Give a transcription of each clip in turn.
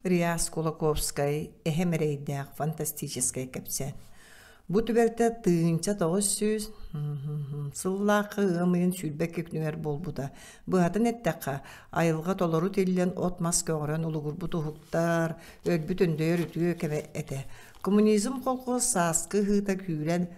Реас Кулаковскай «Эһэм эрэйдээх» фантастическай кэпсээн. Бу түбэлтэ 1900 сыллаахха ыам ыйын 22 күнүгэр буолбута. Быһатын эттэххэ, айылҕа толору тиллэн от-мас көҕөрөн улугурбут уһуктар, өлбүт өндөйөр үтүө кэмэ этэ. Коммунизм колхоз сааскы ыһыыта күүрэн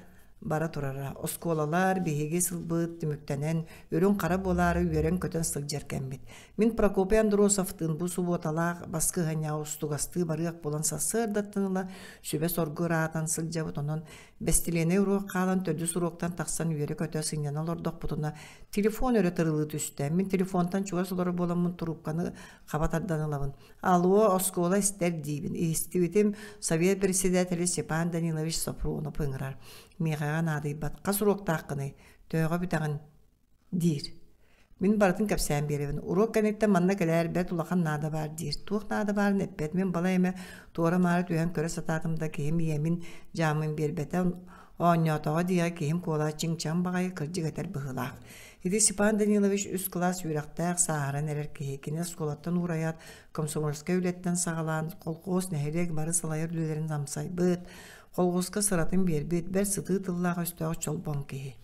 бара турара. Оскуолалар биһиги сылбыт түмүктэнэн, үрүҥ-хара буолаары үөрэн-көтөн сылдьар кэммит. Мин Прокопий Андросовтыын бу субуоталаах баскыһыанньаҕа устугастыы барыах буолан сарсыардаттан ыла сүбэ-соргу ыраатан сылдьабыт. Онон бэстилиэнэй уруок хаалан төрдүс уруоктан тахсан үөрэ-көтө сынньана олордохпутуна телефон өрө тырылыы түстэ. Мин телефонтан чугас олорор буоламмын трубканы хаба тардан ылабын. Алло, оскуола истэр диибин. Истибитим совет председателэ Степан Данилович Сопронов ыҥырар. Миэхэҕэ наадыйбат. Хас уруоктааххыный? Төһөҕө бүтэҕин? диир. Мин барытын кэпсээн биэрэбин. Уруок кэнниттэн манна кэлээр бэрт улахан наада баар диир. Туох наада баарын эппэт. Мин балай эмэ туора-маары түһэн көрө сатаатым да киһим ийэмин дьаамын биэрбэтэ. Оонньоотоҕо диэҕи киһим куолаа чиҥ-чаҥ баҕайы кырдьык этэр быһыылаах. Ити Степан Данилович үс кылаас үөрэхтээх, сааһыран эрэр киһи. Кини оскуолаттан уурайаат, комсомольскай үлэттэн саҕалаан, колхоз, нэһилиэк бары салайар үлэлэрин амсайбыт, колхозка сыратын биэрбит, бэрт сытыы тыллаах-өстөөх чолбон киһи.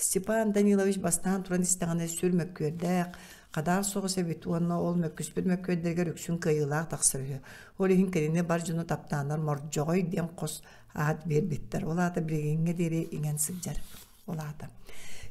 Степан Данилович бастаан туран истэҕинэ сүр мөккүөрдээх, хадаар соҕус эбит уонна ол мөккүспүт мөккүөрдэригэр үксүн кыайыылаах тахсар үһү. Ол иһин кинини бар дьону таптааннар Мордьоҕой диэн хос аат биэрбиттэр. Ол аата билигиҥҥэ диэри иҥэн сылдьар. Ол аата.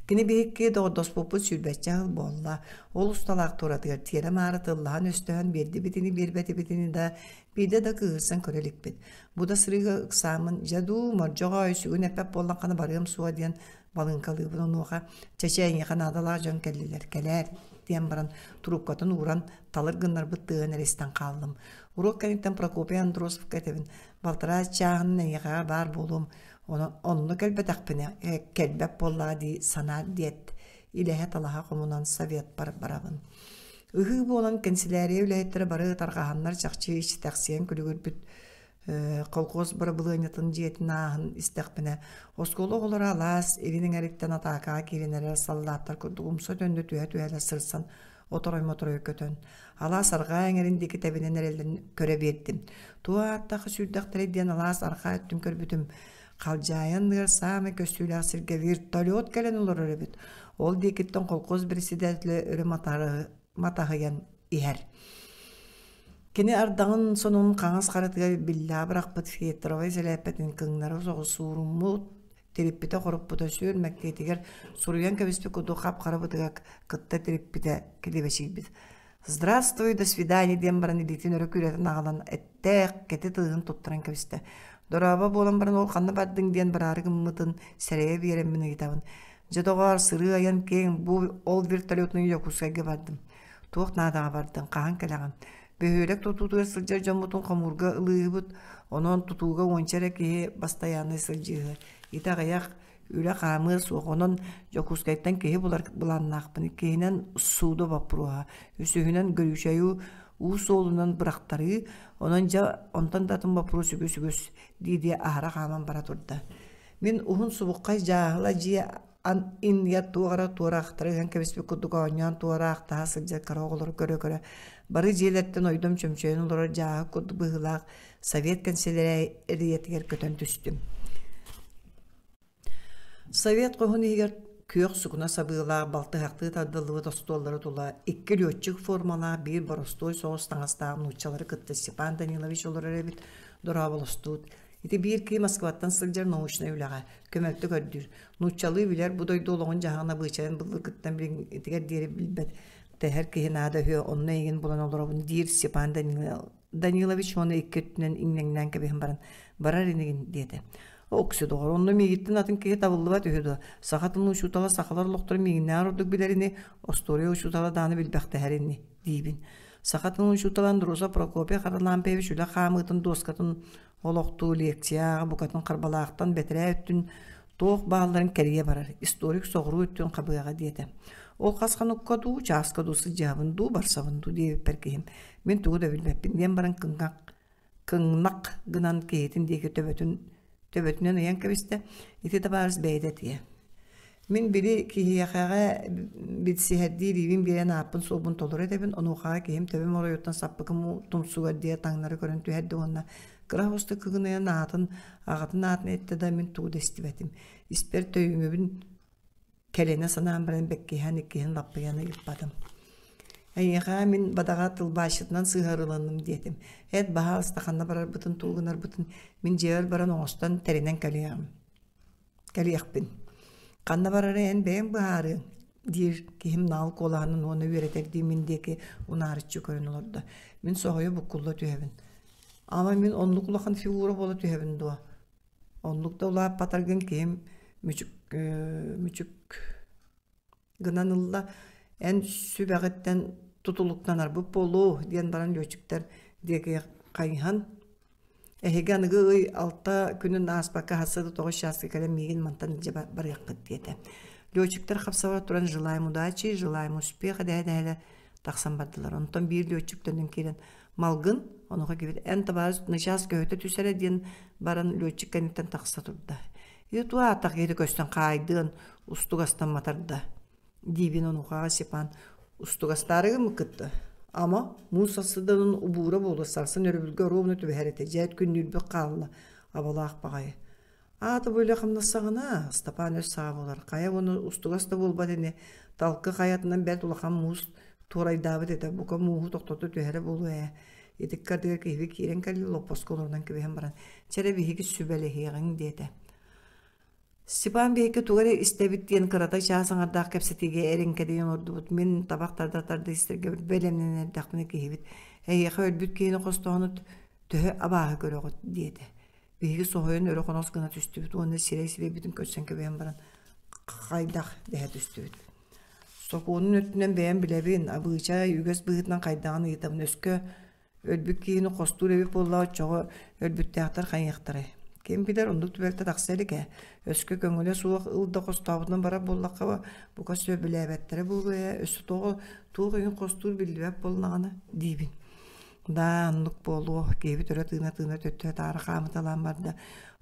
Кини биһикки доҕордоспуппут сүүрбэччэ сыл буолла. Ол усталаах туоратыгар тиэрэ-маары тыллаһан-өстөһөн биэрдибитини биэрбэтибитини да биирдэ да кыыһырсан көрө иликпит. Бу да сырыыга ыксааммын, дьэ дуу, мордьоҕой, сүгүн эппэт буоллаххына барыам суоҕа диэн балыыҥкалыыбын онуоха чэчэ эйиэхэ наадалаах дьон кэллилэр кэлээр диэн баран трубкатын ууран талыр гыннарбыт тыаһын эрэ истэн хааллым уруок кэнниттэн Прокопий Андросовка этэбин балтараа чааһын эйиэхэҕэ баар буолуом онно кэлбэтэхпинэ кэлбэт буоллаҕа дии санаа диэт илэһэ-талаһа хомунан советпар барабын ыһыы буолан кэнсилээрийэ үлэһиттэрэ бары тарҕаһаннар чахчы иччитэхсийэн күлүгүрбүт Колхоз бырабылыанньатын дьиэтин ааһан истэхпинэ, оскуола оҕолоро алаас илин эҥэриттэн атаакаҕа киирэн эрэр саллааттар курдук умса төннө түһэ-түһэлэр сырсан оторой-моторой көтөн, алаас арҕаа эҥэрин диэки тэбинэн эрэллэрин көрө биэрдим. Туох ааттаах сүүрдэхтэрэй диэн алаас арҕаа өттүн көрбүтүм, халдьаайы анныгар саамай көстүүлээх сиргэ вертолет кэлэн олорор эбит. Ол диэкиттэн колхоз председателэ өрө матаһыйан иһэр. Кини ардаҕын сонун хаҥас харатыгар биллэҕэ бырахпыт фетровай сэлээппэтин кыҥнары соҕус сууруммут, тириппитэ-хоруппута сүр мэктиэтигэр суруйан кэбиспит курдук хап-хара бытыга кытта тириппитэ килибэчийбит. «Здравствуй, до свидания» диэн баран илиитин өрө күүрэтэн аҕалан эттээх, кэтит ыһын туттаран кэбистэ. «Дорообо буолан баран ол ханна бардыҥ?» диэн бараары гыммытын сэрэйэ биэрэммин ыйытабын. «Дьэ, доҕоор, сырыы-айан киэҥ, бу ол вертолетунан Дьокуускайга бардым. Туох наадаҕа бардыҥ, хаһан кэлэҕин? Бөһүөлэк тутуутугар сылдьар дьоммутун хомуурга ылыыһыбыт, онон тутууга уонча эрэ киһи бастайааннай сылдьыыһы. Ити аҕыйах үлэ хаамыа суох, онон Дьокуускайтан киһи булар былааннаахпын. Иккиһинэн, сууда боппуруоһа. Үсүһүнэн, Грючайу уу суолунан бырахтарыы, онон дьэ онтон да атын боппуруос үгүс-үгүс дии-дии аһара хааман бара турда. Мин уһун субуххай дьааһыла дьиэ иннигэр туох эрэ туораахтары ыһан кэбиспит курдук оонньоон туораахтаһа сылдьар кыра оҕолору көрө-көрө бары дьиэлэртэн ойдом чөмчөйөн олорор дьааһык курдук быһыылаах совет кэнсэлээрийэтигэр көтөн түстүм. Совет хоһун иһигэр күөх сукуна сабыылаах балтыһахтыы тардыллыбыт остуоллары тула икки летчик формалаах биир боростуой соҕус таҥастаах нууччалары кытта Степан Данилович олорор эбит дорооболостуут Ити биир киһи Москваттан сылдьар научнай үлэҕэ көмөлтө көрдүүр. Нууччалыы билэр бу дойду олоҕун-дьаһаҕын абыычайын былыргыттан билиҥҥитигэр диэри билбэт тэһэр киһи наада үһү, онно эйигин булан олоробун диир Степан Данилович уонна икки өттүнэн иҥнэҥнээн кэбиһэн баран барар инигин диэтэ. Окси доҕор, онно миигиттэн атын киһи табыллыбат үһү дуо? Саха тылын учуутала сахалар олохторун миигиннээҕэр ордук билэр ини, остуоруйа учуутала даҕаны билбэхтэһэр ини диибин. Саха тылын учуутала Андросов Прокопий Харлампьевич үлэ хаамыытын дуоскатын олохтуу лекция ааҕа букатын Харбалаахтан бэтэрээ өттүн туох баалларын кэрийэ барар, историк соҕуруу өттүн хабыаҕа диэтэ. Ол хас хонукка дуу, чааска дуу сылдьыһабын дуу, барсабын дуу диэбиппэр киһим мин тугу да билбэппин диэн баран кыҥнах кыҥнах гынан киһитин диэки төбөтүн төбөтүнэн ыйан кэбистэ. Ити табаарыс бэйэтэ этиэ. Мин били киһиэхэҕэ билсиһэрдии илиибин биэрэн ааппын-суолбун толору этэбин, онуохаҕа киһим төбөм оройуттан саппыкым тумсугар диэри таҥнары көрөн түһэрдэ уонна кыра оҕустук кыгынайан аатын, аҕатын аатын эттэ да мин тугу да истибэтим. Испэр төйүҥүбүн кэлэнэ санаан баран бэккиһээн иккиһин лаппыйан ыйыппатым. Эйиэхэ мин бадаҕа тылбаасчытынан сыһыарыланным диэтим. Эт баһаалыста ханна барарбытын, тугу гынарбытын мин дьиэбэр баран оҥостон тэринэн кэлиэҕим. Кэлиэхпин. Ханна барары эн бэйэҥ быһаарыаҥ, диир киһим наал куолаһынан уонна үөрэтэрдии мин диэки унаарыччы көрөн олордо. Мин соһуйа буккулла түһэбин. Ама мин оннук улахан фигура буола түһэбин дуо? Оннук да улааппатаргын киһим мүчүк мүчүк гынан ылла, эн сүбэҕиттэн тутулуктанарбыт буолуо диэн баран лүөччүктэр диэки хайыһан эһиги аныгы ый алта күнүн ааспакка сарсыарда тоҕус чааска кэлэн миигин мантан илдьэ барыаххыт диэтэ. Лүөччүктэр хапсабар туран желаем удачи, желаем успеха дэһэ-дэһэлэр тахсан бардылар. Онтон биир лүөччүк төннөн киирэн малгын, онуоха киирбит эн табаарыс начаас көһүтэ түс эрэ диэн баран лүөччүк кэнниттэн тахса турда. Итуа атах киһитэ көстөн хаайдыан, устугастан матарда. Диибин онуохаҕа Степан устугастаары гыммыккытта. Ама, муус сарсыарданан убуура буолуо сарсын өрөбүлгэ оруобуна түбэһэр этэ, дьээт күннүүрбүт хаалла, абалаах баҕайы. Аата бу үлэ хамнассаҕына, Ыстапаан өс саҕа буолар, хайа уонна устугас да буолбат ини, талкы хайатынан бэрт улахан муус туорайдаабыт этэ, бука мууһу тохтото түһэрэ буолуо ээ. Итиккэ ардыгар киһибит киирэн кэллэ, лоппоско олорунан кэбиһэн баран, «Чэ эрэ биһиги сүбэлэһиэҕиҥ» диэтэ. Степан биһикки тугу эрэ истэбит диэн кырата чаас аҥардаах кэпсэтиигэ эриҥкэдийэн олордубут. Мин табах тарда-тарда истэргэ бэлэмнэнэн эрдэхпинэ киһибит «Эһиэхэ өлбүт киһини хостоһону төһө абааһы көрөҕүт?» диэтэ. Биһиги соһуйан өрө хонос гына түстүбүт уонна сирэй-сирэйбитин көрсөн кэбиһэн баран «Хайдах?» дэһэ түстүбүт. Сокуонун өттүнэн бэйэм билэбин, абыычай, үгэс быһыытынан хайдаҕын ыйытабын. Өскө өлбүт киһини хостуур эбит буоллаҕа оччоҕо өлбүттээхтэр хайыахтарай? Ким билэр оннук түбэлтэ тахса илик ээ. Өскө көҥүлэ суох ыл да хостообутунан барар буоллахха, бука сөбүлээбэттэрэ буолуо ээ. Өссө тоҕо туох иһин хостуур биллибэт буоллаҕына диибин. Да, оннук буолуо, киһибит өрө тыына-тыына төттөрү-таары хаамыталаан барда.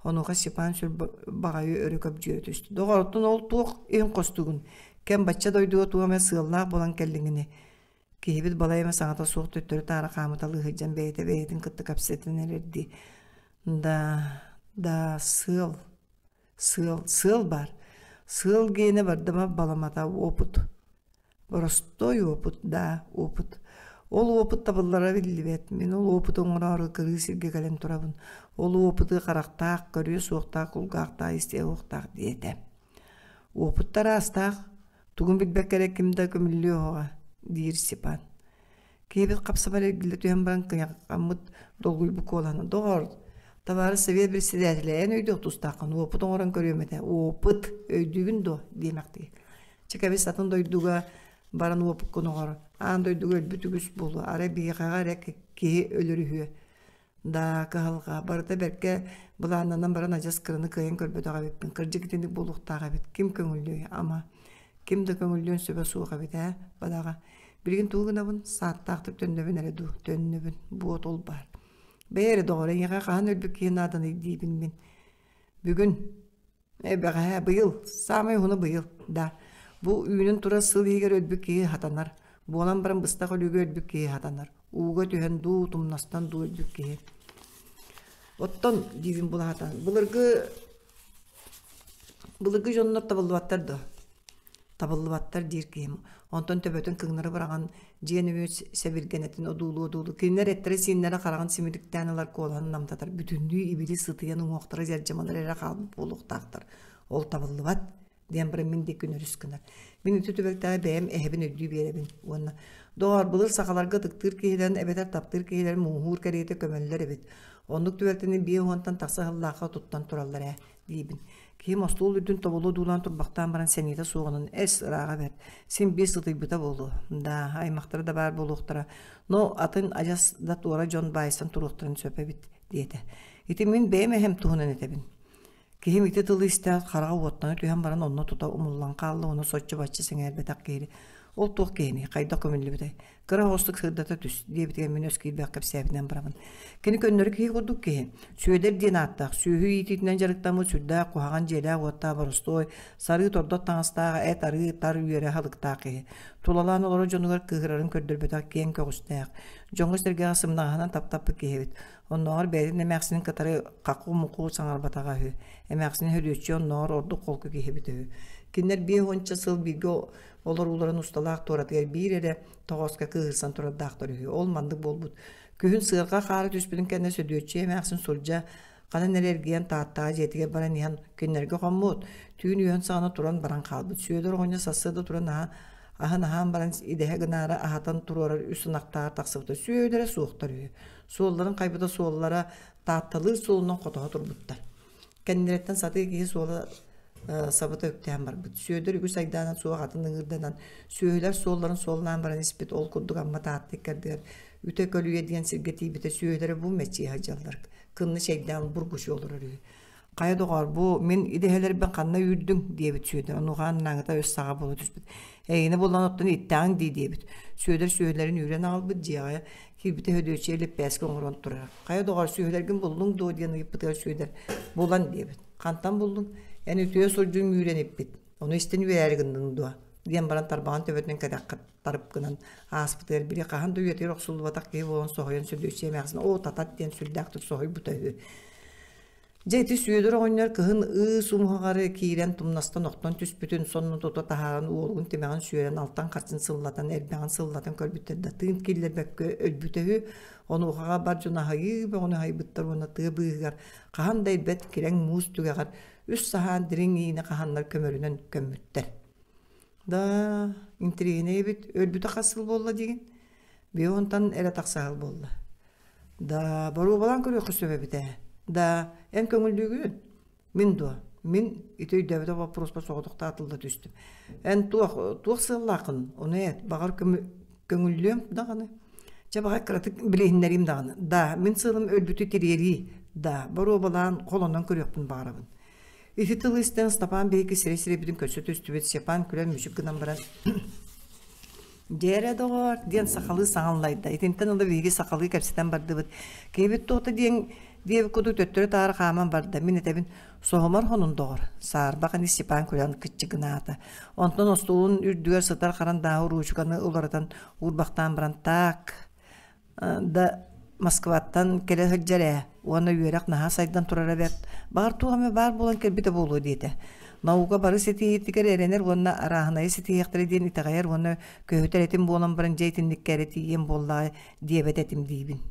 Онуоха Степан сүр баҕайы өрө көбдьүөрэ түстэ. Доҕор, оттон ол туох иһин хостугун? Кэм бачча дойдуга туох эмэ сыаллаах буолан кэллиҥ ини? Киһибит балай эмэ саҥата суох төттөрү-таары хаамыталыы сылдьан бэйэтэ бэйэтин кытта кэпсэтэн эрэрдии. Да, да, сыал, сыал, сыал баар. Сыал гиэнэ бардама баламата опыт. Боростуой уопут даа, уопут. Ол уопут табыллара биллибэт. Мин ол уопуту оҥороору кырыы сиргэ кэлэн турабын. Ол уопуту харахтаах, көрүө суохтаах, кулгаахтаах, истиэ суохтаах диэтэ. Уопут араастаах, тугун билбэккэ эрэ ким да көмүллүө уоҕа, диир Степан. Киһибит хапсабар эргиллэ түһэн баран кыйахаммыт долгуйбут куолаһынан «Доҕоор, табаарыс совет председателэ, эн өйдүөх тустааххын, уопут оҥорон көрүөм этэ, опыт, өйдүүгүн дуо?» диэмэхтии. Чэ кэбис атын дойдуга баран уопуккун оҥор, аан дойдуга өлбүт үгүс буолуо, арай биһиэхэҕэ эрэ киһи өлөр үһүө. Да, кыһалҕа, барыта бэркэ былааннанан баран адьас кыраны кыайан көрбөтөх эбиппин. Кырдьык итинник буолуохтаах эбит. Ким көҥүллүөй, ама? Ким да көҥүллүөн сөбө суох эбит ээ, бадаҕа. Билигин тугу гынабын? Сааттаахтык төннөбүн эрэ дуу, төннөбүн. Буот ол баар. Бэйэ эрэ доҕор, эйиэхэ хаһан өлбүт киһи нааданый диибин мин. Бүгүн Бэҕэһээ, быйыл, саамай уһуна быйыл, да. Бу үүнэн турар сыл иһигэр өлбүт киһи хатанар. Буолан баран быстах өлүүгэ өлбүт киһи хатанар. Ууга түһэн дуу, тумнастан дуу өлбүт киһи. Оттон, диибин булаатан, былыргы былыргы дьоннор табыллыбаттар дуо? Табыллыбаттар диир киһим. Онтон төбөтүн кыҥнары быраҕан, дьиэ нөҥүө сэбиргэнэтин одуулуу-одуулуу, кинилэр эттэрэ-сииннэрэ хараҕын симириктээн ылар куолаһын намтатар, бүтүннүү ибили сытыйан уҥуохтара дьардьамалар эрэ хаалбыт буолуохтаахтар. Ол табыллыбат, диэн баран мин диэки нөрүс гынар. Мин ити түбэлтэҕэ бэйэм эһэбин өйдүү биэрэбин уонна доҕоор, былыр сахаларга ытыктыыр киһилэрин эбэтэр таптыыр киһилэрин мууһуур кэриэтэ көмөллөр эбит. Оннук түбэлтэни биэ уонтан тахса сыллаахха туттан тураллар ээ диибин. Киһим остуол үрдүн тобулу одуулаан турбахтаан баран сэниэтэ суоҕунан эс ырааҕа бэрт, син биир сытыйбыта буолуо. Да, аймахтара да баар буолуохтара, но атын адьас да туора дьон баайсан туруохтарын сөп эбит диэтэ. Ити мин бэйэм эһэм туһунан этэбин. Киһим ити тылы истээт хараҕа уоттана түһэн баран онно тута умуллан хаалла уонна соччо-бачча сэҥээрбэтэх киһи. Ол туох киһиний, хайдах көмүллүбүтэй? Кыра оҕустук сырдата түс, диэбитигэр мин өс киирбэх кэпсээбитинэн барабын. Кини көннөрү киһи курдук киһи. Сүөдэр диэн ааттаах, сүөһү иитиитинэн дьарыктаммыт сүрдээх куһаҕан дьиэлээх-уоттаах боростуой, сарыы тордох таҥастаах, эт арыы, тар үөрэ аһылыктаах киһи. Тулалаан олорор дьонугар кыыһырарын көрдөрбөтөх киэҥ көҕүстээх, дьоҥҥо-сэргэҕэ сымнаҕаһынан таптаппыт киһи эбит. Оннооҕор бэйэтин эмээхсинин кытары хаку-муку саҥарбатаҕа үһү. Эмээхсин Һөлүөччүйэ оннооҕор ордук холку киһи эбитэ үһү. Кинилэр биэс уонча сыл бииргэ олорууларын усталаах туоратыгар биир эрэ тоҕооско кыыһырсан турардаахтар үһү. Ол маннык буолбут. Күһүн сыарҕа хаара түспүтүн кэннэ Сөдүөччүйэ эмээхсин сурдьа ханан эрэ эргийэн Тааттаҕа дьиэтигэр баран иһэн кинилэргэ хоммут. Түүн үөһүн саҕана туран баран хаалбыт. Сүөдэр оҕонньор сарсыарда туран аһа аһын аһаан баран идэһэ гынаары аһатан туруорар үс ынахтааҕар тахсыбыта. Сүөдэрэ суохтар үһү. Суолларын хайбыта суоллара Таатталыыр суолунан хотоһо турбуттар. Кэннилэриттэн сатыы киһи суола сабыта үктээн барбыт. Сүөдэр үгүс айдаана суох атын ыҥыырданан, сүөһүлэр суолларын суоллаан баран испит. Ол курдук Амма Таатта иккэрдигэр Үтэ Көлүйэ диэн сиргэ тиийбитэ сүөһүлэрэ бу мэччийэ сылдьаллар. Кынны чэйдээн бургучу олорор үһү. «Хайа доҕоор, бу мин идэһэлэрбин ханна үүрдүҥ?» диэбит Сүөдэр. Онуоха аннааҥыта өс саҕа буола түспүт. «Эйигини булан оттон иттэҕиҥ дии» диэбит. Сүөдэр сүөһүлэрин үүрэн аҕалбыт, дьиэҕэ киирбитэ Һөдүөччүйэ лэппээскэ оҥорон турара. «Хайа доҕоор, сүөһүлэргин буллуҥ дуо?» диэн ыйыппытыгар Сүөдэр «Булан» диэбит. «Хантан буллуҥ?» «Эн үтүө сурдьуҥ үүрэн иппит. Ону истэн үөрээри гынныҥ дуо?» диэн баран тарбаҕын төбөтүнэн кэтэххэ тарып гынан ааспытыгар били хаһан да үйэтигэр охсуллубатах киһи буолан соһуйан Сөдүөччүйэ эмээхсин «Оо, татат» диэн сүрдээхтик соһуйбута үһү. Дьэ ити Сүөдэр оҕонньор кыһын ыыс умуһаҕары киирэн тумнастан охтон түспүтүн сонно тута таһааран уолугун тимэҕин сүөрэн алтан харчын сыллатан эрбэҕин сыллатан көрбүттэр да тыын киллэрбэккэ өлбүтэ үһү. Онуохаҕа бар дьон аһыйыы бөҕөнү аһыйбыттар уонна тыа быыһыгар хаһан да ирбэт кирэҥ муус түгэҕэр үс саһаан дириҥ иини хаһаннар көмөрүнэн көммүттэр. Да, интэриэһинэй эбит. Өлбүтэ хас сыл буолла диигин? Биэ уонтан эрэ тахса сыл буолла. Да, боруобалаан көрүөххэ сөп эбит ээ. Да, эн көҥүллүүгүн? Мин дуо? Мин ити өйдөөбөтөх боппуруоспар соҕотохто атылла түстүм. Эн туох, туох сыаллааххын? Ону эт, баҕар көҥүллүөм даҕаны. Чэ, баҕар кыратык билиһиннэриим даҕаны. Да, мин сыалым өлбүтү тириэрии. Да, боруобалаан, холонон көрүөхпүн баҕарабын. Ити тылы истэн Степан биһиги сирэй-сирэйбитин көрсө түстүбүт. Степан күлэн мүчүк гынан баран «Дьээрэ, доҕоор» диэн сахалыы саҥаллайда. Итинтэн ыла биһиги сахалыы кэпсэтэн бардыбыт. Киһибит туота диэн диэбит курдук төттөрү-таары хааман барда. Мин этэбин «Соһумар хонун, доҕор». Саарбах ини Степан күлэн кыччыгынаата. Онтон остуолун үрдүгэр сытар харандааһы уруучуканы уларытан уурбахтаан баран «Так, да Москваттан кэлэ сылдьар ээ уонна үөрэх наһаа сайдан турара бэрт. Баҕар туох эмэ баар буолан кэлбитэ буолуо диэтэ. Наука бары ситиһиитигэр эрэнэр уонна арааһынайы ситиһиэхтэрэ диэн итэҕэйэр уонна көһүтэр этим буолан баран дьэ итинниккэ эрэ тиийиэм буоллаҕа диэбэт этим диибин.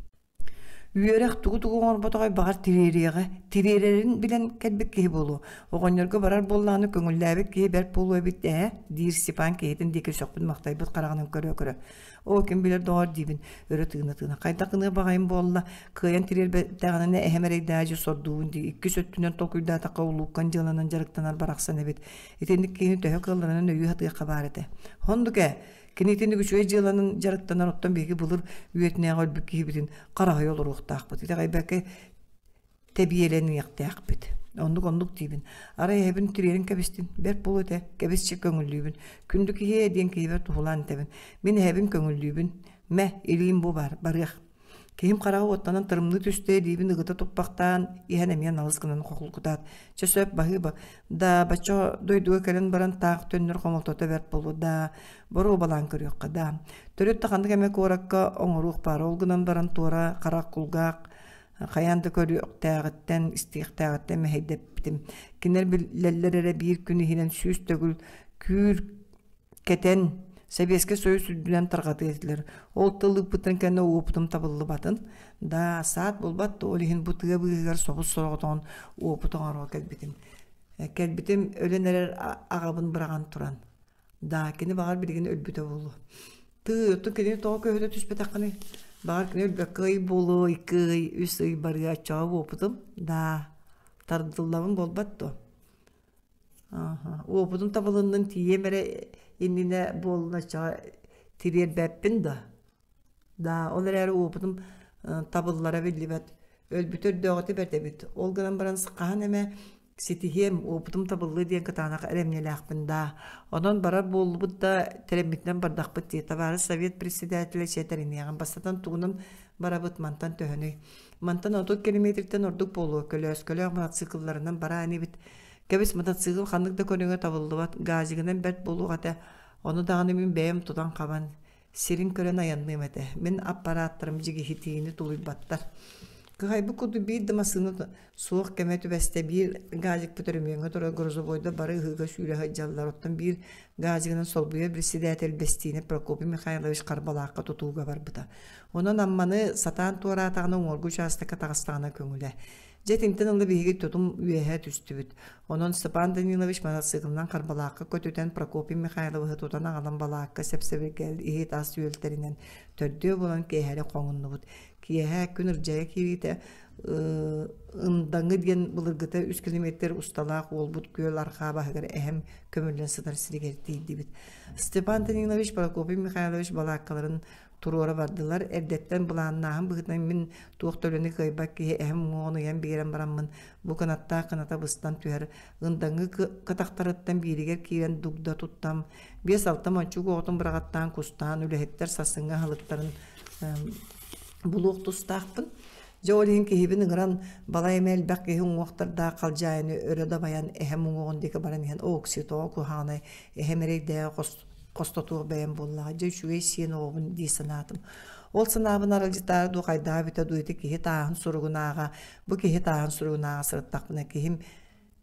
Үөрэх тугу-тугу оҥорботоҕой баҕар тириэриэҕэ, тириэрэрин билэн кэлбит киһи буолуо. Оҕонньорго барар буоллаҕына көҥүллээбит киһи бэрт буолуо эбит ээ, диир Степан киһитин диэки сөхпүт-махтайбыт хараҕынан көрө-көрө. Оо, ким билэр доҕор диибин, өрө тыына-тыына. Хайдах гыныа баҕайым буолла, кыайан тириэрбэтэҕинэ эһэм эрэйдээдьи сордуубун дии. Иккис өттүнэн толкуйдаатахха улууккан дьыаланан дьарыктанар барахсан эбит. Итинник киһини төһө кыалларынан өйүү сатыахха баар этэ. Оннук ээ, кини итинник үчүгэй дьыаланан дьарыктанар, оттон биһиги былыр үйэтинээҕи өлбүт киһибитин хараһыйа олоруохтаахпыт. Итэҕэйбэккэ тэбиэлэниэхтээхпит. Оннук-оннук диибин. Арай эһэбин тириэрин кэбистин, бэрт буолуо этэ, кэбисчи көҥүллүүбүн. Күндү киһи диэн киһибэр туһулаан этэбин. Мин эһэбин көҥүллүүбүн. Мэ, илиим бу баар, барыах. Киһим хараҕа уоттанан тырымныы түстэ, илиибин ыгыта туппахтаан, иһэн эмиэ налыс гынан хохулкутаат. Чэ сөп, баһыыба. Да, бачча дойдуга кэлэн баран таах төннөр хомолтото бэрт буолуо да, боруобалаан көрүөххэ да. Төрүт да ханнык эмэ куоракка оҥоруох баар, ол гынан баран туора харах кулгаах хайаан да көрүөхтээҕиттэн, истиэхтээҕиттэн мэһэйдэппитим. Кинилэр билэллэр эрэ биир күн иһинэн 100 төгүл күүр кэтэн Сэбиэскэй Союз үрдүнэн тарҕатыа этилэр. Ол тыл ыыппыттарын кэннэ уопутум табыллыбатын. Да, саат буолбат да, ол иһин бу тыа быыһыгар собус сороҕотоҕун уопут оҥоро кэлбитим. Кэлбитим өлөн эрэр аҕабын быраҕан туран. Да, кини баҕар билигин өлбүтэ буолуо. Тыы, оттон кинини тоҕо көһүтэ түспэтэххиний? Баҕар кини өлбөккө ый буолуо, икки ый, үс ый барыа, оччоҕо уопутум, да, тардыллабын буолбат дуо? Ааһа, уопутум табылыннын тиийиэм эрэ иннинэ буолла оччоҕо тириэрбэппин да. Да, ол эрээри уопутум табыллара биллибэт. Өлбүтэ өрдөөҕүтэ бэрт эбит. Ол гынан баран хаһан эмэ. Ситиһиэм, уопутум табыллыа диэн кытаанах эрэмньилээхпин даа. Онон барар буоллубут да, тэрэммитинэн бардахпыт дии. Табаарыс совет председателэ чэ тэриниэҕин бастатан тугунан барабыт мантан төһөнүй? Мантан 30 километртэн ордук буолуо, көлөөскөлөөх мотоциклларынан бараа инибит. Кэбис мотоцикл ханнык да көрүҥэ табыллыбат, газигынан бэрт буолуох этэ. Ону даҕаны мин бэйэм тутан-хабан, сирин көрөн айанныам этэ. Мин аппарааттарым дьигиһитиини тулуйбаттар. Кыһайбыт курдук биир да массыына суох кэмэ түбэстэ. Биир газикпыт өрөмүөҥҥэ турар грузовойдар бары ыһыыга сүүрэ сылдьаллар. Оттон биир газигынан солбуйар председатель Бэстиинэ Прокопий Михайлович Харбалаахха тутууга барбыта. Онон Амманы сатаан туораатаҕына уҥуоргу учаастакка таҕыстаҕына көҥүлэ. Дьэ итинтэн ыла биһиги тутум үөһэ түстүбүт. Онон Степан Данилович мотоциклынан Харбалаахха көтүтэн Прокопий Михайловиһы тутан аҕалан балаакка сэп-сэбиргэл иһит-ас үөлтэринэн төрдүө буолан киэһэри хоҥуннубут. Киэһэ күн ырдьайа киириитэ Ындаҥы диэн былыргыта үс километр усталаах уолбут күөл арҕаа баһыгар эһэм көмүллэн сытар сиригэр тиийдибит. Степан Данилович, Прокопий Михайлович балааккаларын туруора бардылар. Эрдэттэн былааннааһын быһыытынан мин туох да үлэни кыайбат киһи эһэм уҥуоҕун ыйан биэрэн бараммын бу кынаттаах кыната быстан түһэр ындаҥы кытахтарыттан бииригэр киирэн дугда туттам биэс-алта мончуук оҕотун быраҕаттаан кустаан үлэһиттэр сарсыҥҥы аһылыктарын булуох тустаахпын. Дьэ ол иһин киһибин ыҥыран балай эмэ элбэх киһи уҥуохтардаах халдьаайыны өрө дабайан эһэм уҥуоҕун диэки баран иһэн оокси тоҕо куһаҕанай эһэм эрэйдээҕи хостотуох бэйэм буоллаҕа дьэ үчүгэй сиэн оҕобун дии санаатым. Ол санаабын аралдьытаары дуу хайдаҕа эбитэ дуу ити киһи тааһын суругун ааҕа бу киһи тааһын суругун ааҕа сырыттахпына киһим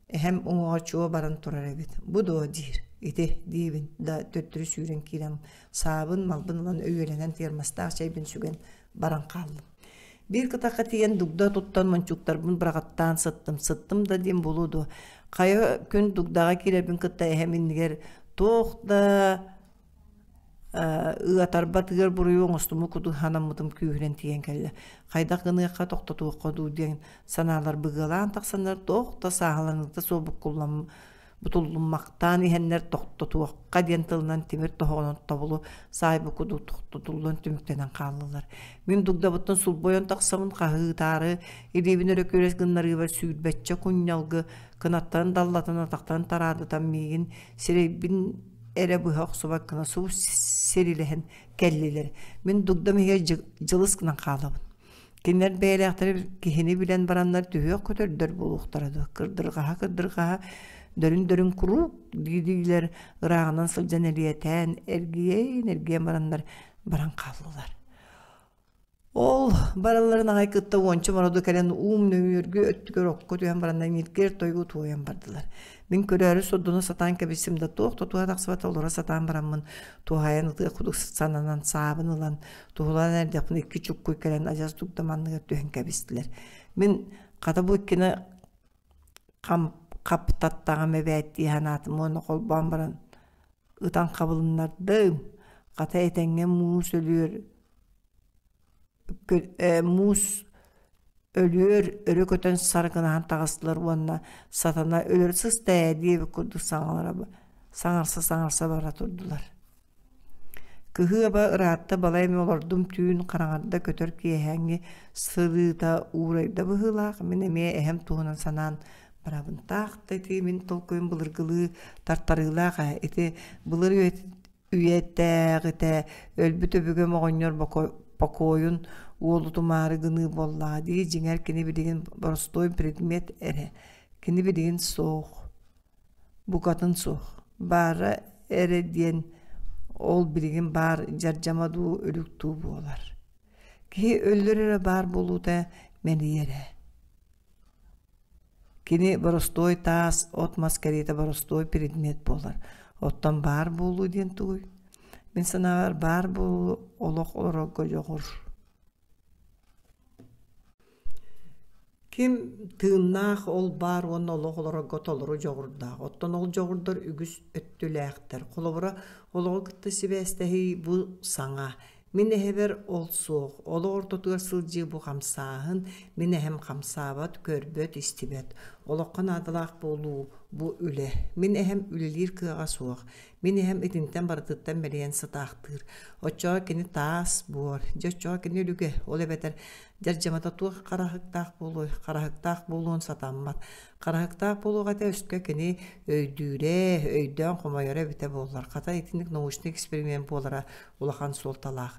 эһэм уҥуоҕа чуо баран турар эбит. Бу дуо диир. Ити диибин да төттөрү сүүрэн киирэн саабын малбын ылан өйүөлэнэн термостаах чэйбин сүгэн баран хааллым. Биир кытахха тиийэн дугда туттан мончууктарбын быраҕаттаан сыттым. Сыттым да диэн буолуо дуо. Хайа күн дугдаҕа киирэрбин кытта эһэм иннигэр туох да ыатарбат ыар буруйу оҥостуммут курдук санаммытым күүһүрэн тиийэн кэллэ. Хайдах гыныахха, тохтотуохха дуу диэн санаалар быгыалаан тахсаннар туох да сааһыланыыта суох буккуллам бутуллуммахтаан иһэннэр тохтотуохха диэн тылынан тимир тоһоҕонон тобулу саайбыт курдук тохтотуллан түмүктэнэн хааллылар. Мин дугдабыттан сулбойон тахсабын хаһыытаары илиибин өрө күөрэс гыннарыыбар сүүрбэччэ кунньалгы кынаттарын даллатан атахтарын тараадытан миигин сирэйбин эрэ быһа охсубат гына субу сирилэһэн кэллилэр. Мин дугдам иһигэр дьылыс гынан хаалабын. Кинилэр бэйэлээхтэрэ киһини билэн бараннар түһүөх көтөрдөр буолуохтара дуо, кырдырҕаһа-кырдырҕаһа дөрүн-дөрүн куруук дии-диилэр ырааҕынан сылдьан элиэтээн, эргийэн-эргийэн бараннар баран хааллылар. Ол баралларын аҕай кытта уонча мороду кэлэн уум нөҥүөргү өттүгэр окко түһэн бараннар ньиргиэр тойугу туойан бардылар. Мин көрөөрү сордоно сатаан кэбистим да туох да туһа тахсыбата олоро сатаан бараммын туһаайан ытыах курдук сананан саабын ылан Туһулаан эрдэхпинэ икки чуккуй кэлэн адьас дугда манныгар түһэн кэбистилэр. Мин хата бу иккини хам хаптаттаҕым эбээт дии санаатым уонна холбоон баран ытан хабылыннардым. Хата этэҥҥэ муус өлүөр муус өлүөр өрө көтөн саргынаһан таҕыстылар уонна сатана өлөр сыста ээ диэбит курдук саҥалара саҥарса-саҥарса бара турдулар. Кыһыаба ыраатта балай эмэ олордум түүн хараҥарда көтөр киэһээҥҥи сырыыта уурайда быһыылаах мин эмиэ эһэм туһунан санаан барабын таах да ити мин толкуйум былыргылыы тартарыылаах ээ ити былыр үйэтээҕитэ өлбүт өбүгэм оҕонньор покойун уолутумаары гыныы буоллаҕа дии дьиҥэр кини билигин боростуой предмет эрэ кини билигин суох Букатын суох, баара эрэ диэн ол билигин баар дьардьама дуу, өлүк дуу буолар. Киһи өллөр эрэ баар буолуута мэлийэрэ. Кини боростуой таас, от-мас кэриэтэ боростуой предмет буолар. Оттон баар буолуу диэн тугуй? Мин санаабар баар буолуу олох олорорго дьоҕур. Ким тыыннаах ол баар уонна олох олорорго толору дьоҕурдаах. Оттон ол дьоҕурдар үгүс өттүлээхтэр. Холобура, олоҕу кытта сибээстэһии бу саҥа. Мин эһэбэр ол суох. Олох ортотугар сылдьыы бу хамсааһын. Мин эһэм хамсаабат, көрбөт, истибэт. Олоххо наадалаах буолуу. Бу үлэ. Мин эһэм үлэлиир кыаҕа суох. Мин эһэм итинтэн барытыттан мэлийэн сытаахтыыр. Оччоҕо кини таас буор, дьэ оччоҕо кини үлүгэ, ол эбэтэр дьардьамата туох хараһыктаах буолуой, хараһыктаах буолуон сатаммат. Хараһыктаах буолуох этэ өскө кини өйдүүрэ, өйдөөн хомойоро эбитэ буоллар. Хата итинник научнай эксперимент буолара улахан суолталаах.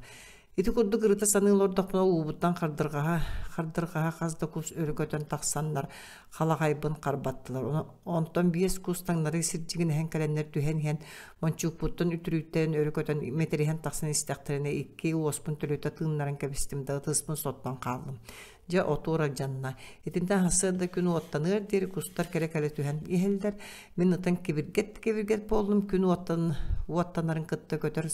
Ити курдук ырыта саныы олордохпуна уубуттан хардырҕаһа, хардырҕаһа хас да кус өрө көтөн тахсаннар халаҕайбын харбаттылар. Онтон биэс кус таҥнары сирдьигинэһэн кэлэннэр түһэн иһэн мончуукпуттан үтүрүйтэрэн өрө көтөн мэтириһэн тахсан истэхтэринэ икки уоспун төлүтэ тыыннаран кэбистим да ытыспын соттон хааллым. Дьэ отуур алдьанна. Итинтэн сарсыарда күн уоттаныар диэри кустар кэлэ-кэлэ түһэн иһэллэр. Мин ытан кибиргэт-кибиргэт буоллум. Күн уоттан уоттанарын кытта көтөр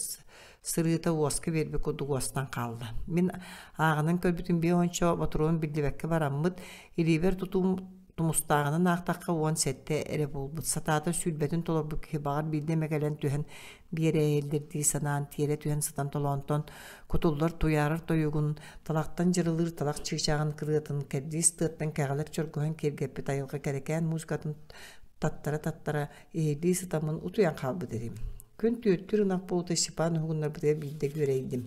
сырыыта уоска биэрбит курдук уостан хаалла. Мин ааҕынан көрбүтүм биэ уонча ботуруон биллибэккэ бараммыт, илиибэр тутуум тумустааҕынан аахтахха 17 эрэ буолбут. Сатаата сүүрбэтин толорбут киһи баҕар биирдэ эмэ кэлэн түһэн биэрээйэллэр дии санаан тиэрэ түһэн сытан толоонтон кутуллар туйаарар тойугун, талахтан дьырылыыр талах чыычааҕын кырыатын, кэрдиис тыаттан кэҕэлэр чоргуһан киэргэппит айылҕа кэрэкээн музыкатын таттара-таттара иһиллии сытаммын утуйан хаалбыт этим. Күн түөртүүр ынах буолута Степан уһугуннарбытыгар биирдэ күөрэйдим.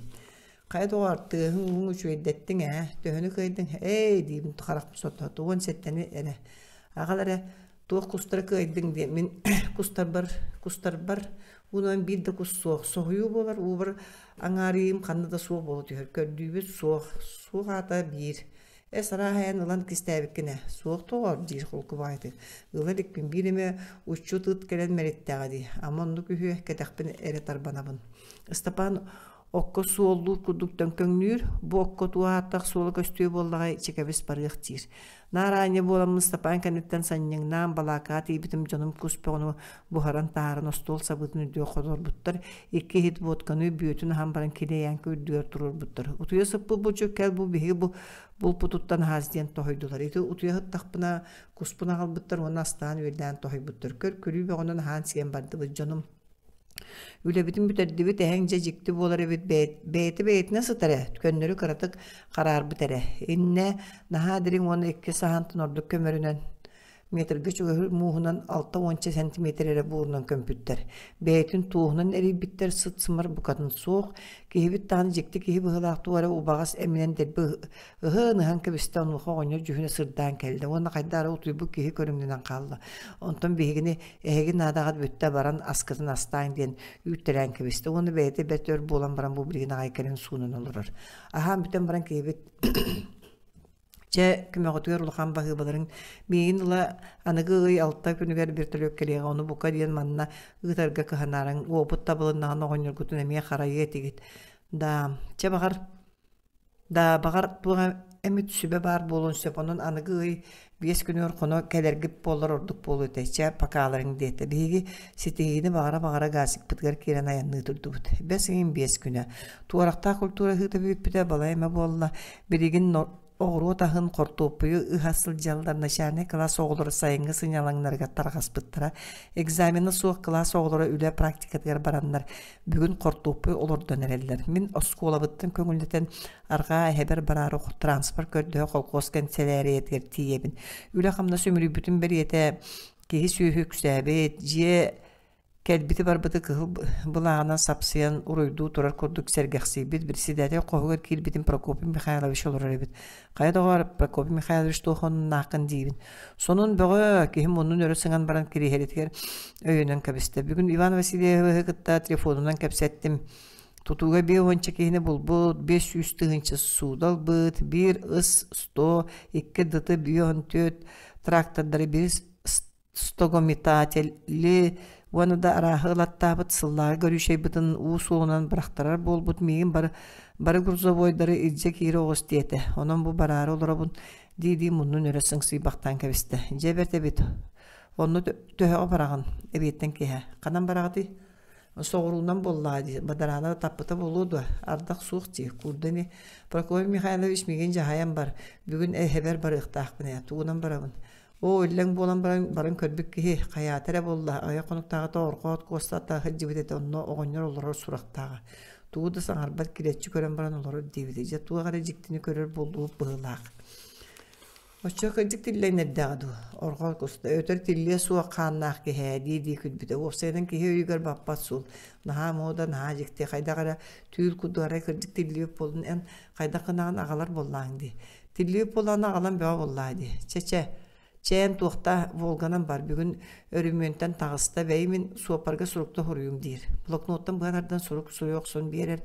Хайа доҕоор, тыаһыҥ уһуҥ үчүгэйдэттиҥ ээ, төһөнү кыайдыҥ? Эй, диибин харахпын сотто, 17-ни эрэ. Аҕал эрэ, туох кустары кыайдыҥ диэн мин кустарбар, кустарбар уунан биир да кус суох. Соһуйуу буолар, уубар аҥаарыйыым ханна да суох буола түһэр. Көрдүүбүт суох, суох аата биир. Эс арааһайан ылан кистээбиккин ээ, суох тоҕоор диир холкубаайтык. Ыла иликпин биир эмэ уччут ыт кэлэн мэриттэҕэ дии, ама оннук үһүө, кэтэхпин эрэ тарбанабын. Ыстапаан окко суоллуур курдук төҥкөҥнүүр, бу окко туох ааттаах суола көстүө буоллаҕай, чэкэбис барыах диир. Наар аанньа буоламмын Ыстапаан кэнниттэн санньыҥнаан балаакаҕа тиийбитим дьонум кус бөҕөнү буһаран таһааран остуол сабыытын үрдүгэр хоторбуттар, икки иһит водканы бүөтүн аһан баран килэйээҥки үрдүгэр туруорбуттар. Утуйа сыппыт булчут кэл бу биһиги бу булпутуттан аһаас диэн тоһуйдулар. Ити утуйа сыттахпына куспун аҕалбыттар уонна астаан үөллээн тоһуйбуттар. Көр күлүү бөҕөнөн аһаан сиэн бардыбыт дьонум. Үлэбитин бүтэрдибит, эһэҥ дьэ дьикти буолар эбит, бэйэтэ бэйэтинэн сытар ээ, көннөрү кыратык хараарбыт эрэ. Иннэ наһаа дириҥ уонна икки саһаантан ордук көмөрүнэн метргэ чугаһыыр мууһунан алта уонча сантиметр эрэ буорунан көмпүттэр. Бэйэтин туоһунан эрийбиттэр сыт-сымар букатын суох. Киһибит даҕаны дьикти киһи быһыылаах туох эрэ убаҕас эминэн дэлби ыһан-ыһан кэбистэ, онуоха оҕонньор дьүһүнэ сырдаан кэллэ уонна хайдах эрэ утуйбут киһи көрүҥнэнэн хаалла. Онтон биһигини эһиги наадаҕыт бүттэ баран аскытын астааҥ диэн үүттэлээн кэбистэ уонна бэйэтэ бэрт өр буолан баран бу билигин аҕай кэлэн суунан олорор. Аһаан бүтэн баран киһибит Чэ, көмөҕүтүгэр улахан баһыыбаларыҥ миигин ыла аныгы ый алта күнүгэр вертолет кэлиэҕэ, ону бука диэн манна ыытарга кыһанаарыҥ, уопут табылыннаҕына оҕонньоргутун эмиэ харайыа этигит. Да, чэ баҕар Да, баҕар, туох эмит сүбэ баар буолуон сөп, онон аныгы ый биэс күнүгэр хоно кэлэргит буоллар ордук буолуо этэ, чэ, покаларыҥ диэтэ. Биһиги ситиһиини баҕара-баҕара газикпытыгар киирэн айанныы турдубут. Бэс ыйын биэс күнэ. Туорахтаах культура ыһыыта бүппүтэ балай эмэ буолла. Билигин оҕуруот аһын, хортуоппуйу ыһа сылдьаллар начальнай кылаас оҕолоро сайыҥҥы сынньалаҥнарыгар тарҕаспыттара. Экзамена суох кылаас оҕолоро үлэ практикатыгар бараннар Бүгүн хортуоппуй олордон эрэллэр. Мин оскуолабыттан көҥүллэтэн арҕаа эһэбэр бараары транспорт көрдөһө колхоз кэнсэлээрийэтигэр тиийэбин. Үлэ-хамнас үмүрүйбүтүн бэлиэтэ киһи-сүөһү үксээбит, дьиэ кэлбити-барбыты кыһыл былааҕынан сапсыйан уруйдуу турар курдук сэргэхсийбит председатель хоһугар киирбитин Прокопий Михайлович олорор эбит. Хайа доҕоор, Прокопий Михайлович туох онуннааххын диибин. Сонун бөҕө, киһи муннун өрө сыҥан баран кириэһилэтигэр өйөнөн кэбистэ. Бүгүн Иван Васильевиһы кытта телефонунан кэпсэттим. Тутууга биэ уонча киһини булбут, 500 тыһыынча сууда ылбыт, биир ыс 100, икки дт 54 трактордары биир стогометатели уонна да арааһы ылаттаабыт сыллааҕы көрүүчэйбытын уу суолунан бырахтарар буолбут миигин бары бары грузовойдары илдьэ киирэ оҕус диэтэ. Онон бу бараары олоробун дии-дии муннун өрө сыҥсыйбахтаан кэбистэ. Дьэ бэрт эбит. Онно төһөҕө бараҕын? Эбиэттэн киэһэ. Ханан бараҕытый? Соҕуруунан буоллаҕа дии, бадараана таппыта буолуо дуо? Ардах суох дии, куурда ини. Прокопий Михайлович миигин дьаһайан бар. Бүгүн эһэбэр барыахтаахпын ээ. Тугунан барабын? Оо, иллэҥ буолан баран, баран көрбүт киһи, хайаата эрэ буолла, аҕыйах хонуктааҕыта орҕоот куоста сылдьыбыт этэ, онно оҕонньор олорор сурахтааҕа. Тугу да саҥарбат, килэччи көрөн баран олорор диэбитэ. Дьэ, туох эрэ дьиктини көрөр буоллубут быһыылаах. Оччо кырдьык тиллэн эрдэҕэ дуу, орҕо куста, өтөр тиллиэ суох хааннаах киһи ээ дии-дии күлбүтэ. Уопсайынан киһи өйүгэр баппат суол. Наһаа муода, наһаа дьикти, хайдах эрэ түүл курдук арай кырдьык тиллибит буоллун эн хайдах гынаҕын аҕалар буоллааҥ дии. Тиллибит буоллаҕына аҕалан бөҕө буоллаа дии. Чэ-чэ, чээн туохта Волганан бар, бүгүн өрүмүөнтэн таҕыста, бэйи мин суоппарга сурукта суруйуум диир. Блокноттан быһа тардан сурук суруйа охсон биэрэр.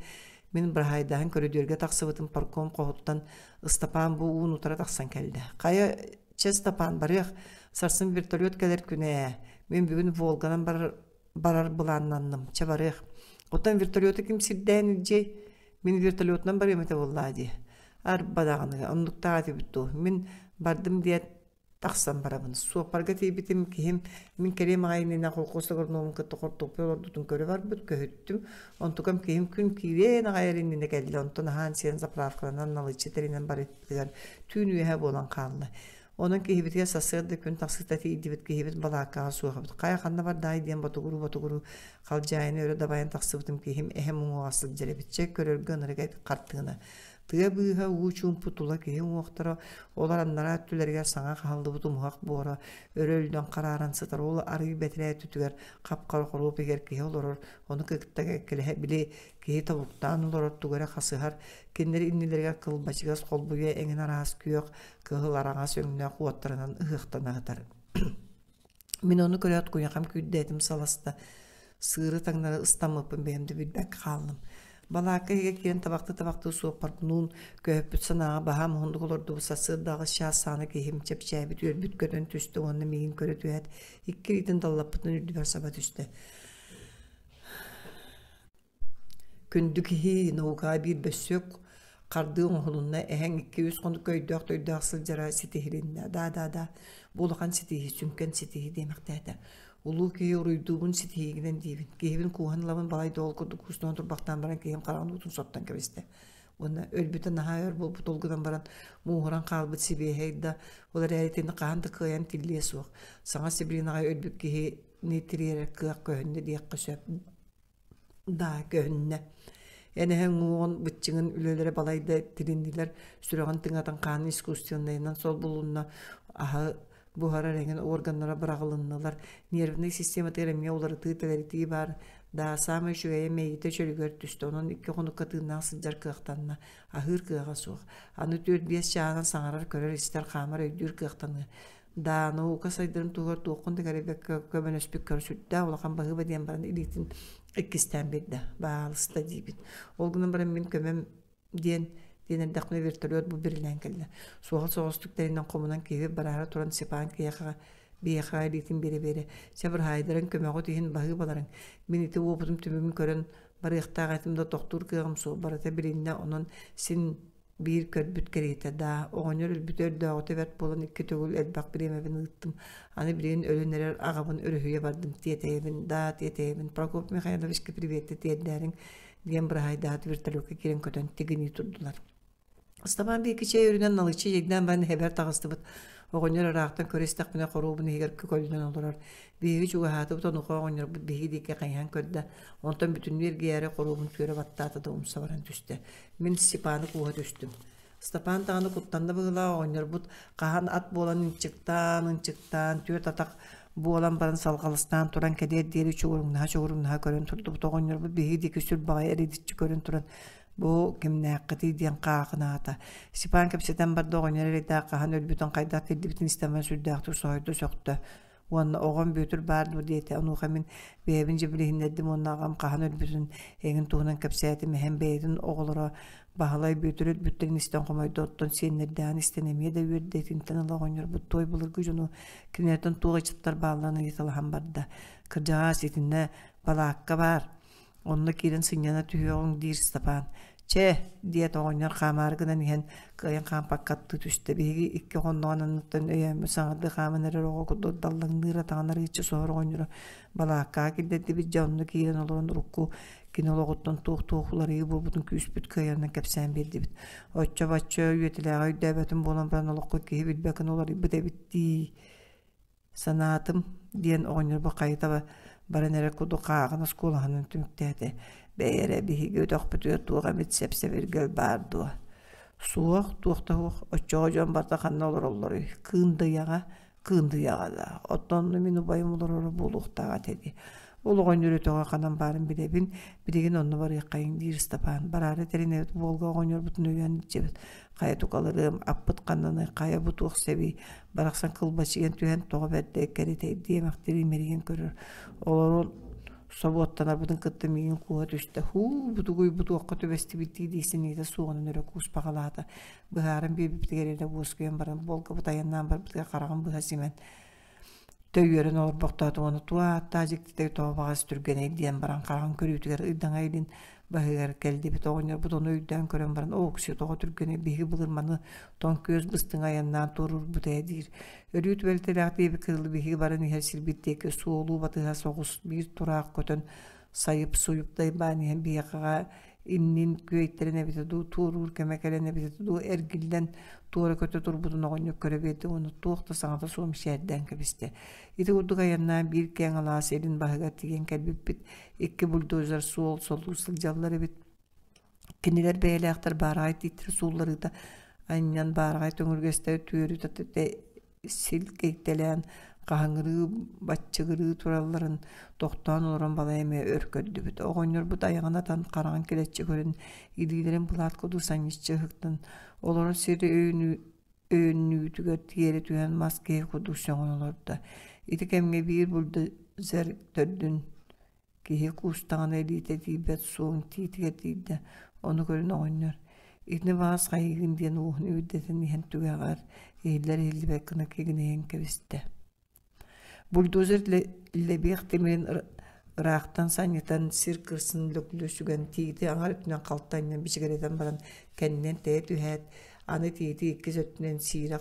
Мин быраһаайдаһан көрүдүөргэ тахсыбытым парком хоһуттан Ыстапаан бу уун утары тахсан кэллэ. Хайа, чэ Ыстапаан, барыах, сарсын вертолет кэлэр күнэ ээ. Мин бүгүн Волганан барар, барар былааннанным, чэ барыах. Оттон вертолету ким сирдээн илдьиэй? Мин вертолетунан барыам этэ буоллаа дии. Арба даҕаны, оннуктаах этибит дуу. Мин бардым диэт тахсан барабын. Суоппарга тиийбитим киһим мин кэлиэм аҕай иннинэ холкуос агрономун кытта хортуоппуй олордубутун көрө барбыт, көһүттүм. Онтукам киһим күн киириэн аҕай эрэ иннинэ кэллэ. Онтон аһаан-сиэн заправкаланан налыччы тэринэн барыппытыгар түүн үөһэ буолан хаалла. Онон киһибитигэр сарсыарда күн тахсыыта тиийдибит, киһибит балааккаҕа суох эбит. Хайа ханна бардаай диэн ботугуруу-ботугуруу халдьаайыны өрө дабайан тахсыбытым киһим эһэм уҥуоҕа сылдьар эбит. Чэ, көрөргө ынырык хартыына. Тыа быыһа уу чуумпу тула киһи уҥуохтара, олор аннараа өттүлэригэр саҥа хаһыллыбыт умуһах буора өрө өллөн харааран сытар. Ол арыы бэтэрээ өттүтүгэр хап-хара хоруоп иһигэр киһи олорор, ону кытта кэккэлэһэ били киһи тобуктаан олорор тугу эрэ хасыһар. Кинилэр иннилэригэр кылбачыгас холбуйа эҥин араас күөх, кыһыл араҥас өҥнөөх уоттарынан ыһыахтана сытар. Мин ону көрөөт куйахам күүрдээтим саласта, сыыры таҥнары ыстаммыппын бэйэм да билбэккэ хааллым. Балаакка иһигэр киирэн табахтыы-табахтыы суоппарбынуун көһүппүт санааҕа баһаам уһуннук олордубут сарсыарда аҕыс чаас саҕана киһим чэпчээбит үөрбүт көтөн түстэ уонна миигин көрө түһээт икки илиитин даллаппытын үрдүбэр саба түстэ. Күндү киһи наукаҕа биир бөссүөк хардыы оҥоһулунна, эһэҥ икки-үс хонукка өйдөөх-төйдөөх сылдьара ситиһилиннэ. Да-да-да, бу улахан ситиһии, сүҥкэн ситиһии диэмэхтээтэ. Улуу киһи уруйдуубун ситиһиигинэн диибин. Киһибин кууһан ылабын балай да ол курдук куустан турбахтаан баран киһим хараҕын уутун соттон кэбистэ. Уонна өлбүтэ наһаа өр буолбут ол гынан баран мууһуран хаалбыт сибиэһэй да, ол эрээри итини хаһан да кыайан тиллиэ суох. Саҥа сибилигин аҕай өлбүт киһини тириэрэр кыах көһүннэ диэххэ сөп. Даа, көһүннэ. Эн эһэҥ уҥуоҕун, быччыҥын үлэлэрэ балайда тилиннилэр, сүрэҕин тыҥатын хаанын искусственнайынан солбулунна, аһы буһарар эҥин органнара быраҕылыннылар, нервнэй систематыгар эмиэ уларытыы-тэлэритии баар. Даа, саамай үчүгэйэ мэйиитэ чөлүгэр түстэ, онон икки хонукка тыыннаах сылдьар кыахтанна, аһыыр кыаҕа суох. Аны түөрт-биэс чааһынан саҥарар, көрөр-истэр, хаамар, өйдүүр кыахтаныа. Да, наука сайдарын туһугар туоххун да кэрэйбэккэ көмөлөспүккэр сүрдээх улахан баһыыба диэн баран илиитин иккистээн биэрдэ. Баалыста диибин. Ол гынан баран мин көмөм диэн диэн эрдэхпинэ вертолет бу бирилээн кэллэ. Суоһал соҕустук тэринэн хомунан киһи бараары туран Степан киһиэхэ биһиэхэ илиитин биэрэ-биэрэ чэ быраһаайдарыҥ көмөҕүт иһин баһыыбаларыҥ. Мин ити уопутум түмүгүн көрөн барыахтаах этим да тохтуур кыаҕым суох барыта билиннэ онон син Биир көрбүт кэриэтэ даа, оҕонньор өлбүтэ өрдөөҕүтэ бэрт буолан икки төгүл элбэх бириэмэбин ыыттым. Аны билигин өлөн эрэр аҕабын өрүһүйэ бардым, тиэтэйэбин, даа, тиэтэйэбин, Прокопий Михайловичка приветте тиэрдээриҥ диэн быраһаайдаһат вертолекка киирэн көтөн тигинии турдулар. Ыстапаан биэки чэй өрүнэн налыччы дьэйдээн баран эһэбэр таҕыстыбыт. Оҕонньор ыраахтан көрө истэхпинэ хоруобун иһигэр көкөллөн олорор. Биһиги чугаһаатыбыт, онуоха оҕонньорбут биһиги диэки хайыһан көрдө. Онтон бүтүннүү эргийээри хоруобун түөрэ баттаата да умса баран түстэ. Мин Степаны кууһа түстүм. Степан даҕаны куттанна быһыылаах оҕонньорбут хаһан ат буолан ынчыктаан, ынчыктаан, түөрт атах буолан баран салҕаластаан туран кэлиэр диэри чугуруҥнаһа-чугуруҥнаһа көрөн турдубут оҕонньорбут биһиги диэки сүр баҕайы эридиччи көрөн туран бу кимнээххитий диэн хаахынаата. Степан кэпсэтэн барда оҕонньор эрэйдээх хаһан өлбүтүн хайдах тиллибитин истэн баран сүрдээхтик соһуйда сөхтө уонна оҕом Бүөтүр баар дуо диэтэ. Онуоха мин бэйэбин дьэ билиһиннэрдим уонна аҕам хаһан өлбүтүн эҥин туһунан кэпсээтим. Эһэм бэйэтин оҕолоро Баһылай Бүөтүр өлбүттэрин истэн хомойдо, оттон сиэннэрдээҕин истэн эмиэ да үөрдэ. Итинтэн ыла оҕонньорбут туой былыргы дьону кинилэртэн туох ыччаттар баалларын ыйыталаһан барда. Кырдьаҕаас итиннэ балаакка баар Онно киирэн сынньана түһүөҕүҥ диир Степан. Чэ, диэт оҕонньор хаамаары гынан иһэн кыайан хаампакка аттыы түстэ. Биһиги икки хонноҕун анныттан өйөөммүт саҥардыы хааман эрэр оҕо курдук даллаҥныыр атаҕын арыыччы соһор оҕонньору балааккаҕа киллэрдибит. Дьэ онно киирэн олорон урукку кини олоҕуттан туох-туох уларыйыы буолбутун күүспүт кыайарынан кэпсээн биэрдибит. Оччо-бачча үйэтилээҕи өйдөөбөтүм буолан баран олоххо киһи билбэт гына уларыйбыт эбит дии Санаатым, диэн оҕонньорбут хайыта баран эрэр курдук хааҕын оскуолаһынан түмүктээтэ. Бэйэ эрэ биһиги өтөхпүтүгэр туох эмит сэп-сэбиргэл баар дуо? Суох, туох да суох. Оччоҕо дьон барыта ханна олороллоруй? Кыындыйаҕа, Кыындыйаҕа да. Оттон онно мин убайым олороро буолуохтаах этэ дии. Ол оҕонньор өтөҕө ханан баарын билэбин, билигин онно барыаххайыҥ диир Ыстапаан. Бараары тэринэбит буолга оҕонньорбутун өйөөн илдьэбит. Хайа тукаларыам, аппыт ханнаный, хайа бу туох сэбий? Барахсан кылбачыйан түһэн тоҕо бэрдэ кэритэй диэмэхтири имэрийэн көрөр. Олорон собуоттанарбытын кытта миигин кууһа түстэ. Һуу, бутугуй бутуохха түбэстибит дии-дии сэниэтэ суоҕунан өрө кууспаҕалаата. Быһааран биэрбиппитигэр эрэ уоскуйан баран, буолгабыт айаннаан барбытыгар хараҕын быһа симэн төйүөрэн олорбохтоотум уонна туох ааттаах дьиктитэй тоҕо баҕас түргэнэй диэн баран хараҕын көрүүтүгэр ыйдаҥа илин баһыгар кэллибит оҕонньорбут ону өйдөөн көрөн баран ооксуйа тоҕо түргэнэй биһиги былыр маны тоҥ күөс быстыҥ айаннаан туоруурбут ээ диир Өрүү түбэлтэлээх диэбит кыылы биһиги баран иһэр сирбит диэки суолу батыһа соҕус биир тураах көтөн сайып-суйуп дайбаан иһэн биһиэхэҕэ иннин күөйтэрэн эбитэ дуу, туоруур кэмэ кэлэн эбитэ дуу эргиллэн туора көтө турбутун оҕонньор көрө биэрдэ уонна туох да саҥата суох мичээрдээн кэбистэ. Ити курдук айаннаан биир киэҥ алаас илин баһыгар тиийэн кэлбиппит. Икки бульдозер суол солуу сылдьаллар эбит. Кинилэр бэйэлээхтэр баараҕай тииттэр суулларыыта анньан баараҕай төҥүргэстэри түөрүтэ силгэйтэлээн хаһыҥырыы баччыгырыы туралларын тохтоон олорон балай эмэ өр көрдүбүт. Оҕонньорбут айаҕын атан хараҕын килэччи көрөн илиилэрин былаат курдук санньыччы ыһыктан олорор сири өйөннүүтүгэр тиэрэ түһэн мас киһи курдук сөҥөн олордо. Ити кэмҥэ биир бульдозер төрдүн Киһи куустаҕына илиитэ тиийбэт суон тиитигэр тиийдэ, ону көрөн оҕонньор «Итини баҕас хайыыгын» диэн уоһун үрдэтэн иһэн түгэҕэр иһиллэр-иһиллибэт гына кигинэйэн кэбистэ. Бульдозер лэбиэх тимирин ыраахтан санньытан сир кырсын лөглү сүгэн тиити аҥар өттүнэн халты анньан бичигирэтэн баран кэннинэн тэйэ түһээт аны тиити иккис өттүнэн сиирэ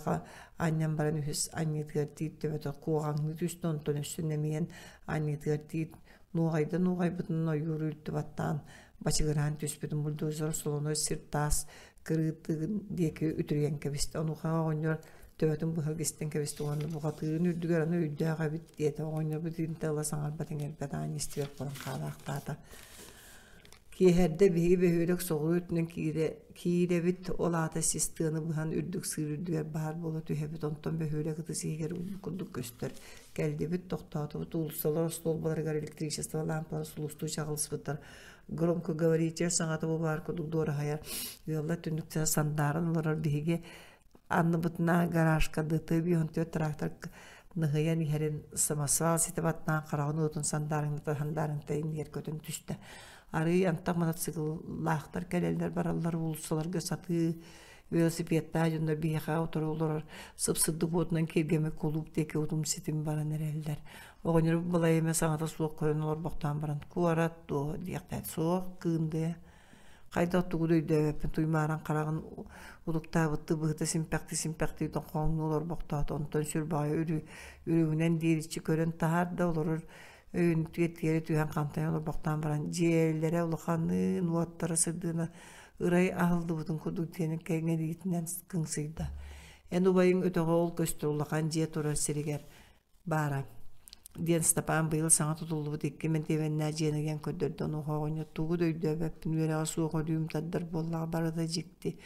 анньан баран үһүс анньыытыгар тиит төбөтө куоҕаҥныы түстэ онтон өссө нэмийэн анньыытыгар тиит нуоҕайда нуоҕайбытынан ойууру үлтү баттаан бачыгыраан түспүтүн бульдозер солоно сир таас кырыытыгын диэки үтүрүйэн кэбистэ онуоха оҕонньор төбөтүн быһа гистэн кэбистэ уонна бухатыырын үрдүгэр аны өйдөөх эбит диэтэ оҕонньорбут итинтэ ыла саҥарбат иҥэрбэт аан истибэт буолан хаалаахтаата Киэһэрдэ биһиги бөһүөлэк соҕуруу өттүнэн киирэ киирэбит, ол аата сис тыаны быһан үрдүк сыыр үрдүгэр баар буола түһэбит, онтон бөһүөлэк ытыс иһигэр ууллубут курдук көстөр. Кэллибит, тохтоотубут, уулуссалар остуолбаларыгар электричество лаампалара сулустуу чаҕылыспыттар. Громкоговоритель саҥата бу баар курдук дуораһайар. Ыаллар түннүктэрэ сандааран олорор биһиги Анныбытына гаражка ДТ-54 трактор ныһыйан иһэрин самосвал ситэ баттаан хараҕын уотун сандаарыҥната сандаарыҥта иннигэр көтөн түстэ. Арыый антах мотоцикллаахтар кэлэллэр бараллар уулуссаларга сатыы велосипедтаах дьоннор биһиэхэ утары олорор сып-сырдык уотунан киэргэммит кулууп диэки утум ситим баран эрэллэр. Оҕонньору балай эмэ саҥата суох көрөн олорбохтоон баран куорат дуо диэхтээт суох кыындыа Хайдах тугу да өйдөөбөппүн туймааран хараҕын утуктаабыттыы быһыта симпэхтии-симпэхтии тоҥхоҥнуу олорбохтоото онтон сүр баҕайы үрүҥүнэн диэриччи көрөн таһаарда олорор өйүнүтүгэр тиэрэ түһэн хантайан олорбохтоон баран дьиэлэрэ улаханын уоттара сырдыына ырай аһыллыбытын курдук диэн кэҥэриитинэн кыҥсыйда эн убайыҥ өтөҕө ол көстөр улахан дьиэ турар сиригэр баара диэн Степан быйыл саҥа тутуллубут икки мэнтиэбэннээх дьиэни ыйан көрдөрдө онуоха оҕонньор тугу да өйдөөбөппүн үөрэҕэ суох өлүүм тардар буоллаҕа барыта дьикти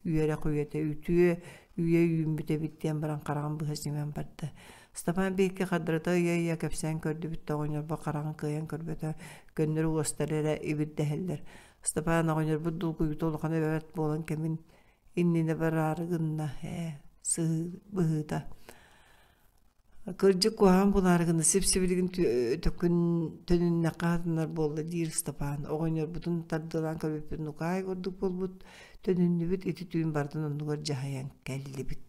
үөрэх үйэтэ үтүө үйэ үүммүт эбит диэн баран хараҕын быһа симэн барда Степан биһикки хардарыта ыйа-ыйа кэпсээн көрдүбүт да оҕонньорбо хараҕын кыайан көрбөтө көннөрү уостара эрэ ибирдэһэллэр Степан оҕонньорбут долгуйуута улахан эбэбэт буолан кэмин иннинэ бараары гынна ээ сыһыы быһыыта Кырдьык куһаҕан буолаары гына сип-сибилигин төкүн төнүннэххэ хатанар буолла диир Ыстапаан. Оҕонньорбутун тардыалаан көрбүппүт нукаай курдук буолбут, төнүннүбүт ити түүн барытын оннугар дьаһайан кэллибит.